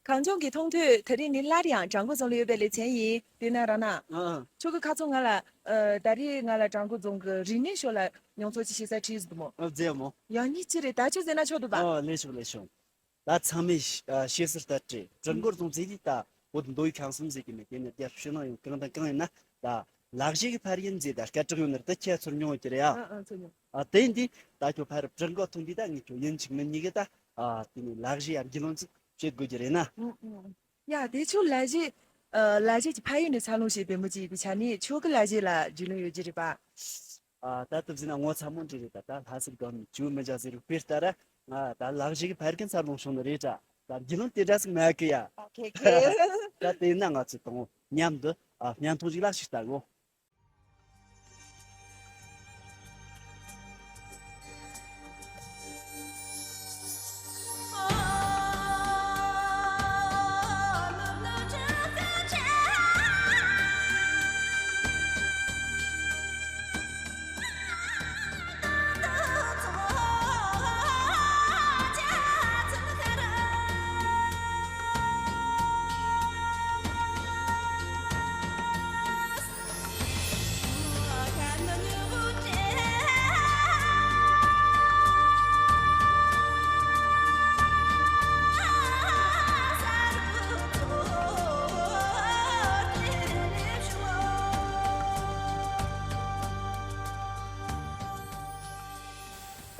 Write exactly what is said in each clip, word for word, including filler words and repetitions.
གངས་ལྗོངས་ཀྱི་མཐོང་ཐོས་དེ་རིང་ནི་སླར་ཡང་བྲག་འགོ་རྫོང་ལ་ཡོད་པའི་ལེ་ཚན་ཡིན། དེ་ན་ར་ན། ཨ་ཨ། ཁྱོད་ཀྱི་ཁ་ཚོན་ང་ལ། ཨ། ད་རེས་ང་ལ་བྲག་འགོ་རྫོང་གི་རིག་གནས་ཤོག་ལ་མྱོང་ཚོར་ཅིག་བཤད་ས་ཁྲིད་ཟིག་མོ། ཨ། མཛད་མོ། ཡང་སྙིང་ཅི་རེད། ད་ཁྱོད་ཟེར་ན་ཆོག་འདུག་པ། ཨ། ལེགས་བྱུང་ལེགས་བྱུང་། ད་ཚང་མས་ཤེས་གསལ་ལྟར་བྲིས་བྲག་འགོ་རྫོང་ཟེར་དུས་ད་བོད་མདོ་དབུས་ཁམས་གསུམ་ཟེར་གི་མེད། དེ་ནི་རྒྱལ་ཕྱི་ནང་ཡོང་གང་དང་གང་ཡིན་ན་ད་ལ་གཞས་ཀྱི་ཕ་རོལ་ཡིན་ཟེར་ད་སྐད་གྲགས་ཡོད་ནི་རེད། ད་ཁྱེད་ཚོར་མྱོང་ཡོད་ཀྱི་རེད་ཡ། ཨ་ཨ། ཚོར་མྱོང་། ཨ། དེ་ཡིན་དུས་ད་ཁྱོད་ཕ་རོལ་བྲག་འགོ་ཐོན་དུས་ད་ངས་ཁྱོད་ཡིན་གཅིག་མིན་གཉིས་ཀྱི་ད། ཨ། དེ་ནས་ལ་གཞས་ཡར་རྒྱུས་ལོན་ཅིག་བྱེད་དགོས་ཀྱི་རེད་ན། ཨང་ཨང་། ཡ། དེ་ཁྱོད་ལ་གཞས། ཨ། ལ་གཞས་ཀྱི་ཕ་ཡུལ་ནས་འཚར་ལོངས་བྱས་པའི་མི་ཅིག་ཡིན་པའི་ཆ་ནས་ཁྱོད་ཀྱི་ལ་གཞས་ལ་རྒྱུས་ལོན་ཡོད་ཀྱི་རེད་པ། ཨ། ད་ལྟ་བཟས་ན་ངོ་ཚ་མོ་འདྲ་རེད། ད་ད་ལྷ་སར་སྒང་ནས་ཇོ་མི་བྱ་ཟེར་བའི་དཔེ་ལྟར། ང་ད་ལ་གཞས་ཀྱི་ཕ་རོལ་གྱི་འཚར་ལོངས་བྱུང་ནི་རེད་དྲ། ད་རྒྱུས་ལོན་དེ་འདྲ་ཟིག་མེད་གི་ཡ། ཨོ་ཁེ་ཁེ། ད་དེ་ན་ང་ཚོ་དང་མཉམ་དུ། ཨ། བརྙན་ཐུང་ཞིག་ལ་ཞིག་ལྟ་གོ།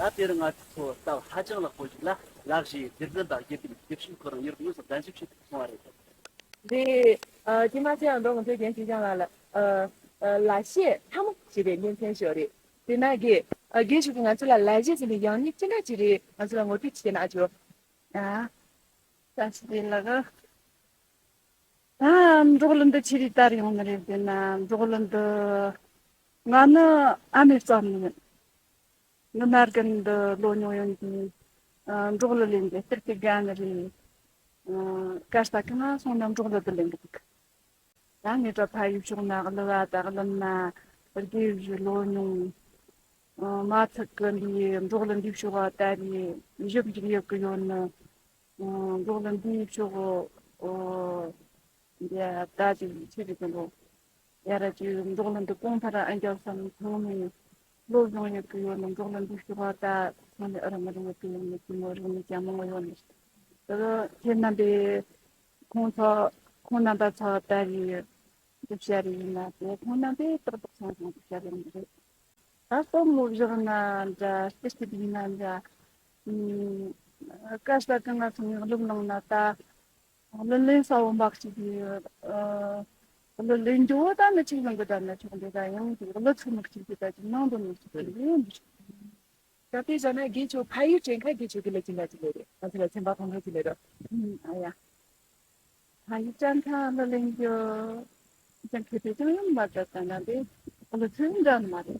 ད་དེར་ང་ཚོ་སྟབས་ཧ་ཅང་ལེགས་པོ་ཞིག་ལ་ལ་གཞས་སྒྱུ་རྩལ་དང་དགེ་རྒན་དགེ་བཤེས་ཁོ་རང་ཡུལ་དངོས་སུ་གདན་ཞུ་བྱེད་དུ་སོང་བ་རེད། འདི། ཨ། དེ་མ་ཚད་ཡང་མདོ་སྔོན་པོའི་རྒན་ཆོས་སྐྱོང་ལགས་ལ། ཨ། ཨ། ལ་གཞས་ཐ་མ་ཞེས་པའི་ཉིན་མཚན་ཞིག་རེད། དེ་ན་དགེ། ཨ། དགེ་ཞུ་གི་ང་ཚོ་ལ་ལ་གཞས་ཟེར་ནས་ཡང་སྙིང་ཅི་འདྲ་ཅིག་རེད། ང་ཚོ་ལ་ངོ་སྤྲོད་ཅིག་བྱས་ན་ཨ་ཅོ། ཨ། ད་ཞིག་རེད་ལགས། ད་འབྲོག་གླུ་འདི་ཆི་རིགས་དར་ཡོང་ནི་རེད་ཟེར་ན། འབྲོག་གླུ་འདི་ང་ནི་ཨ་མས་བརྩམས་ནི་ཡིན། ངི་མ་རྒན་འདི་ལོ་ཉུང་ཡོང་གི། ཨ། འབྲོག་གླུ་ལེན་གི་སྟེར་གི་དགའ་ནི་རེད། ཨ། སྐད་ཆ་གང་ང་སོང་ན་འབྲོག་གླུ་འདི་ལེན་གི་འདུག་ད་ངེད་ཀྱི་ཕ་ཡུལ་ཕྱོགས་ན་གླུ་བ་དང་གླུ་མ། དགེ་བཤེས་ལོ་ཉུང་། ཨ། མ་ཚིག་གི་འདི་འབྲོག་གླུ་འདི་ཕྱོགས་ད་རེས་ཞིབ་འཇུག་ཡོད་གི་ཡོད་ནི། ཨ། འབྲོག་གླུ་འདི་ཕྱོགས། ཨོ། འདི་ད་ཅིག་ཆེ་གི་དེ་འདུག་ཡ་ར་ཅིག་འབྲོག་གླུ་འདི་གོང་ཕར་ཨ་འཇག་བསམ་ཚང་མས་བློ་སྦྱོང་ཡོད་གི་ཡོད་ནི། འབྲོག་གླུ་འདི་ཞུ་བ་ད་ཚང་མས་ཨ་ར་མ་ར་ཡོད་གི་ཡོད་ནི། གི་མོ་རིག་ནི་ཅང་མང་བ་ཡོད་ནི། དེ་གི་ཁྱེད་རྣམ་པས་ཁོང་ཚོ་ཁོང་རྣམ་པ་ཚོ་ད་རེས་འདི་བཤད་རེ་ཡིན་ན། དེ་ཁོང་རྣམ་པས་ཏག་ཏག་ཚང་ཚང་འདི་བཤད་རེ་ཡིན་རེད། ད་སྟོན་མོ་བཞག་ན་འདྲ། སྐྱིད་སྐྱིད་ཡིན་ན་འདྲ། ཨ། སྐད་ཆ་གང་ང་སོང་ཡང་གླུ་བླངས་ན་ད། གླུ་ལེན་ས་བོ་མ་གཅིག་གི། ཨ། གླུ་ལེན་རྒྱུ་བོ་ད་ནི་གཅིག་ལེན་གི་ད་ནི་ཆོག་འདི་ད་ཡང་གི་གླུ་ཚིག་མ་གཅིག་གི་ད་ཅིག་ནང་དུ་ནི་གཅིག་གི་ཡོང་འདི་ཆོག་ད་དེ་བྱས་ན་དགེ་ཆོས་ཕ་ཡུལ་དྲན་ཁ་དགེ་ཆོས་གི་ལ་ཅི་འདྲ་ཅིག་ལས་རེད། ང་ཚོ་ལ་ཚན་པ་ཁོང་ཁྲོ་ཅིག་ལས་རོ། ཨ་ཡ། ཕ་ཡུལ་དྲན་ཁ་གླུ་ལེན་རྒྱུ། ཅང་ཁེ་ཕེ་ཅང་ཡོང་མ་ད་ད་ན་དེ་གླུ་ཚིག་འདྲ་མ་རེད།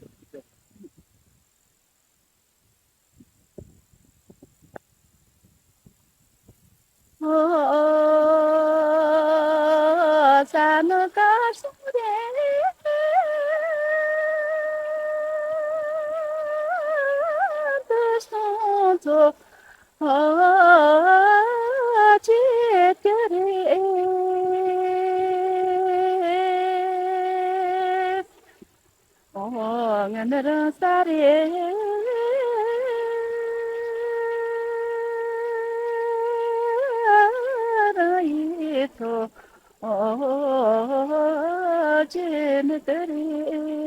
ཨོ། ང་ནི་རང་ས་རེད། རང་ཡིད་ཐོ། ཨོ། ཅི་ནི་དེ་རེད།